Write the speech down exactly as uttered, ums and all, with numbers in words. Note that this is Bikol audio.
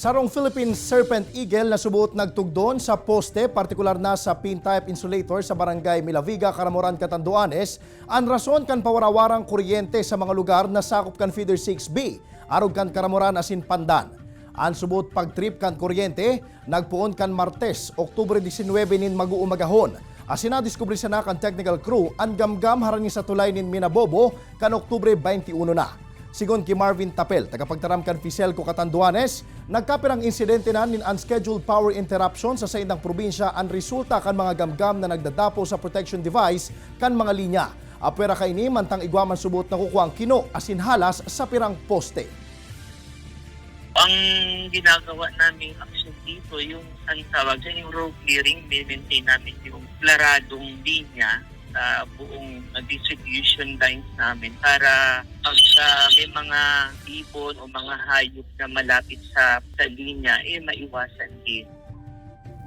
Sarong Philippine Serpent Eagle na subot nagtugdon sa poste, partikular na sa pin-type insulator sa Barangay Milaviga, Caramoran, Catanduanes, an rason kan pawarawarang kuryente sa mga lugar na sakop kan Feeder six B, arog kan Caramoran asin Pandan. An subot pagtrip kan kuryente nagpoon kan Martes, Oktubre disinwebe nin mag-uumagahon, asin nadiskubre sana kan technical crew an gamgam harani sa tulay nin Minabobo kan Oktubre baynte uno na. Sigon ki Marvin Tapel, tagapagtaram kan Fiselco Catanduanes, nagkapirang insidente na nin unscheduled power interruption sa saindang probinsya an resulta kan mga gamgam na nagdadapo sa protection device kan mga linya. Apwera kaini, mantang igwa man subot nakukuang kino asin halas sa pirang poste. Ang ginagawa naming action dito, yung ang tawag dyan, yung road clearing, maintain namin yung klaradong linya sa buong uh, distribution lines namin para pag uh, may mga ibon o mga hayop na malapit sa, sa linya, eh maiwasan din.